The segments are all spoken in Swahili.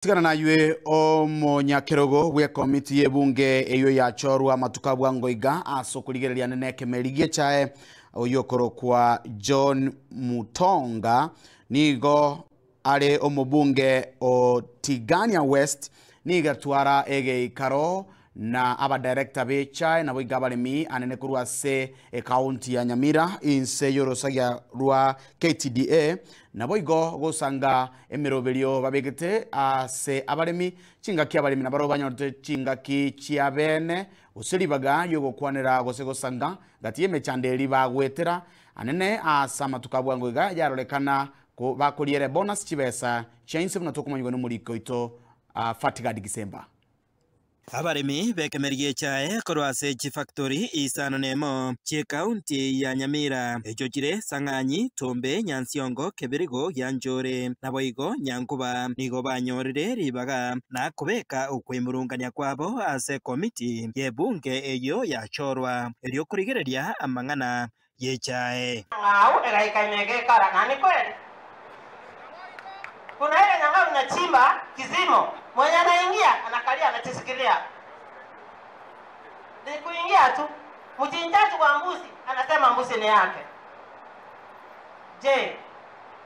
Tigana na yue omonyakerogo gwe komiti yebunge eyo yachorwa matuka bwango iga aso kurigereria nene kemerigie chae oyokoro kwa John Mutonga nigo are omobunge o Tigania West niga twara ege ikaro na aba director be chae na boiga baremi anene kurwa se e county ya Nyamira inse yorosagia rwa KTDA na boigo gosanga emiroberio babegete ase abaremi chingaki abaremi na baro banyote chingaki chiabene osiribaga yogokwanera gose gosanga gati emechanderi bagwetera anene asa matuka bwango iga yarorekana ko bakoriere bonus chibesa chainse bunatokomanywa n'umuriko ito Fatigadi Gisemba. Abaremi bekemergie chae korwase chifactory isano nemo chie county ya Nyamira echo chire Sang'anyi, Tombe, Nyansiongo, Kebirigo, Yanjore naboigo Nyankuba nigo banyorire ribaga na kubeka okwemurungania kwabo ase komiti yebunge eyo yachorwa eryo kurigereria amang'ana yechae. Ng'au eraikanyege kara nani kweli? Kuna ile nyang'au inachimba kizimo, mwenye anaingia anakalia anachisikilia. Ni kuingia tu, mchinjaji wa mbuzi anasema mbuzi ni yake. Je,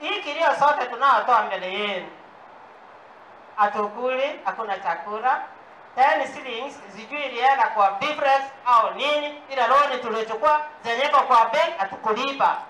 hii kilio sote tunaotoa mbele yenu, atukuli, hakuna chakula, 10 shillings sijui ilienda kwa difference au nini, ila loan tulichukua zenyeko kwa bank atukulipa.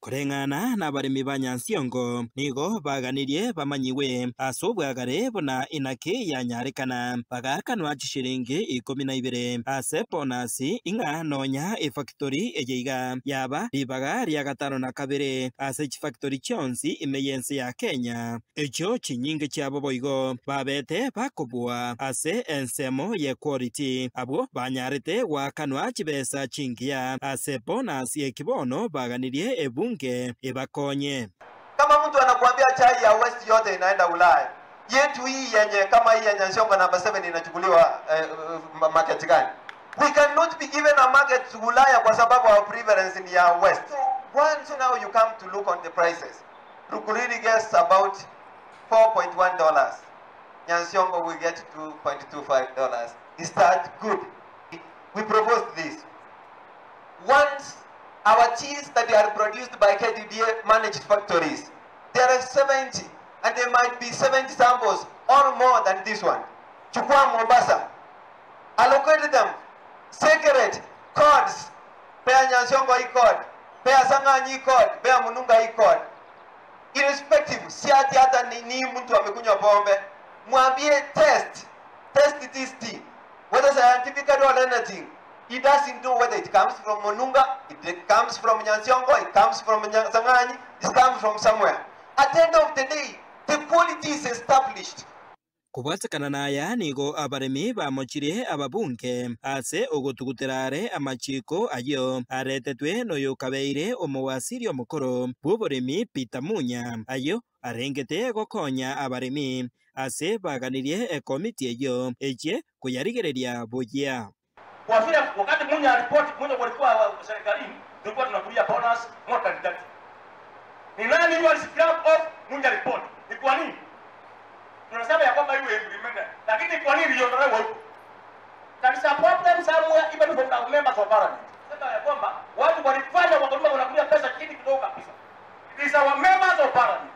Kureng'ana na abaremi ba Nyansiongo nigo baganirie bamanyiwe ase obwagare bona inaki yanyarekana bagakanwa chishiringi 12 ase bonasi ing'a nonya efactory eyeiga yaba ribaga ria 52 ase chifactory chionsi imeyense ya Kenya echo chinyinge chiabo boigo babete bakobua ase ensemo ye quality abwo banyarete gwakanwa chibesa chingiya ase bonasi ekibono baganirie ebunge ebakonye. Kama mtu anakuambia chai ya West yote inaenda Ulaya, yetu hii yenye kama hii ya Nyansiongo namba 7 inachukuliwa market gani? We cannot be given a market to Ulaya kwa sababu our preference ni ya West. So once now you come to look on the prices, Rukuriri gets about $4.1. Nyansiongo will get $2.25. Is that good? We propose this. Once our cheese that are produced by KTDA managed factories, there are 70, and there might be 70 samples or more than this one. Chukua Mombasa, allocate them, secret codes, pea Nyansiongo e code, pea Sang'anyi code, pea Mununga e code. Irrespective, si ati hata ni mtu amekunywa pombe, mwambie test this tea, whether scientifically or anything. He doesn't know whether it comes from Mununga, it comes from Nyansiongo, it comes from Sang'anyi, it comes from somewhere. At the end of the day, the quality is established. Kubwatakana naya nigo abaremi bamochire ababunge ase ogotuguterare amachiko ayo aretetwe noyo kabeire omowasiri omokoro bw'oboremi Peter Munya ayo arengete gokonya abaremi ase baganirie ekomiti eyo eche kuyarigereria buya. Kwa vile wakati Munya alipoti, Munya walikuwa serikalini, tulikuwa tunakulia bonus mwaka 3. Ni nani yule aliscrap off Munya report? Ni kwa nini? Tunasema ya kwamba iwe implemented, lakini kwa nini iliondolewa huko? There is a problem somewhere even from the members of parliament. Sema ya kwamba watu walifanya wakalima wanakulia pesa chini kidogo kabisa. It is our members of parliament.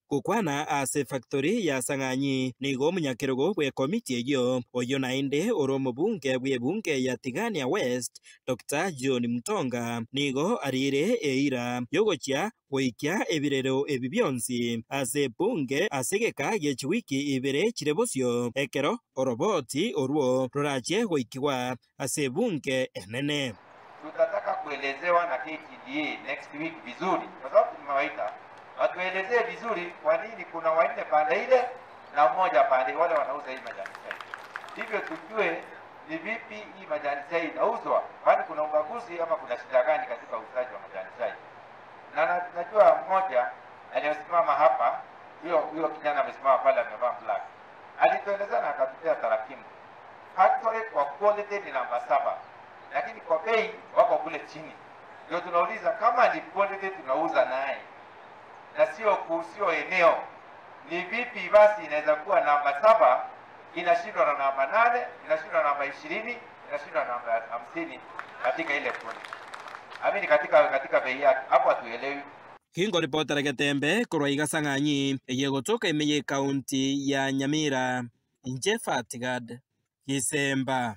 Gukwana ase factory ya Sang'anyi nigo omonyakerogo bwe komiti eyo oyo naende ore omobunge bwe bunge ya Tigania West Dr. John Mutonga nigo arire eira yogochia goikia ebirero ebi bionsi ase bunge asegeka gechiwiki ibere chirebosio ekero oroboti orwo rorachie goikiwa ase bunge enene. Tutataka kuelezewa na KTDA next week vizuri kwa sababu tumewaita watuelezee vizuri kwa nini kuna wanne pande ile na mmoja pande wale wanauza hii majani chai. Hivyo tujue ni vipi hii majani chai inauzwa, kwani kuna ubaguzi ama kuna shida gani katika uuzaji wa majani chai. Na najua mmoja aliyesimama hapa, huyo kijana amesimama pale amevaa black, alitueleza na akatupea tarakimu. Factory kwa quality ni namba 7, lakini kwa bei wako kule chini. Ndio tunauliza kama ni quality tunauza naye na sio eneo. Ni vipi basi inaweza kuwa namba 7 inashindwa na namba 8, inashindwa na namba 20, inashindwa na namba 50 katika ile kundi? Amini katika bei yake hapo hatuelewi. Kingo ripota Getembe korwa igasang'anyi yegotoka imeye kaunti ya Nyamira. Njefatigad Gisemba.